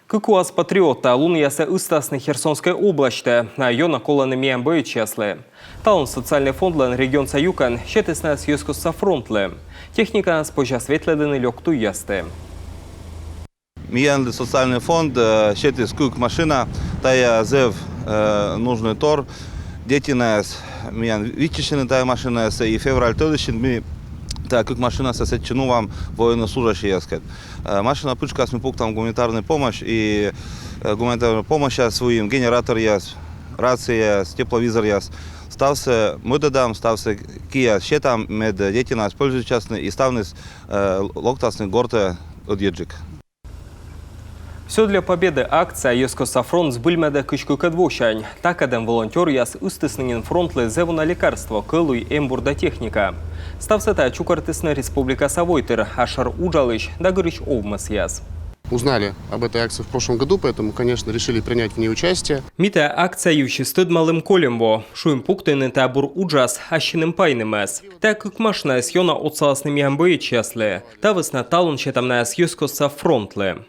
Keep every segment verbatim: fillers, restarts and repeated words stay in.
Кык уаз «Патриот» та лунъясӧ ыстасны Херсонскӧй обласьтӧ. Найӧ ёна колӧны миян боечьяслы. Талун социальнӧй фондлӧн регионса юкӧн сетісны найӧс йӧзкостса фронтлы. Техниканас позяс ветлӧдлыны лёк туйясті. Миянлы социальнӧй фонд э, сетіс кык машина, тайӧ зэв э, нужнӧй тор. Детинаяс миян виччысьӧны тайӧ машинаяссӧ, и февраль тӧлысьын ми тайӧ кык машинасӧ сэтчӧ нуам военнослужащӧйяскӧд. Э, машина пытшкас ми пуктам гуманитарнӧй помощь, и э, гуманитарнӧй помощьяс вуим генераторъяс, рацияяс, тепловизоръяс. Ставсӧ мӧдӧдам, ставсӧ кияс сетам, мед детинаяс пользуйтчасны и ставныс э, локтасны гортӧ ӧдйӧджык. «Всё для победы» акция йӧзкостса фронт збыльмӧдӧ кызь кыкӧд восянь. Та кадӧн волонтёръяс ыстісны нин фронтлы зэв уна лекарство, кӧлуй, эмбур да техника. Ставсӧ тайӧ чукӧртісны республикаса войтыр, асшӧр уджалысь да гырысь овмӧсъяс. Узнали об этой акции в прошлом году, поэтому, конечно, решили принять в ней участие. Ми тайӧ акция йывсьыс тӧдмалім кольӧм во. Шуим пуктыны тайӧ бур уджас ассьыным пайнымӧс. Тайӧ кык машинаыс ёна отсаласны миян боечьяслы. Та вӧсна талун сетам найӧс йӧзкостса фронтлы.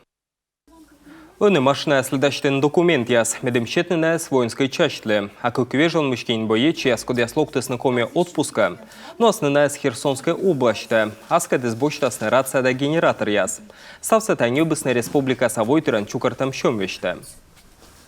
Ӧні машинаяслы дасьтӧны документъяс, медым сетны найӧс воинскӧй частьлы. А кык вежон мысти нин боечьяс, кодъяс локтісны Комиӧ отпускӧ, нуасны найӧс Херсонскӧй обласьтӧ. Аскӧдыс босьтасны рация да генераторъяс. Ставсӧ тайӧ ньӧбисны республикаса войтырӧн чукӧртӧм сьӧм весьтӧ.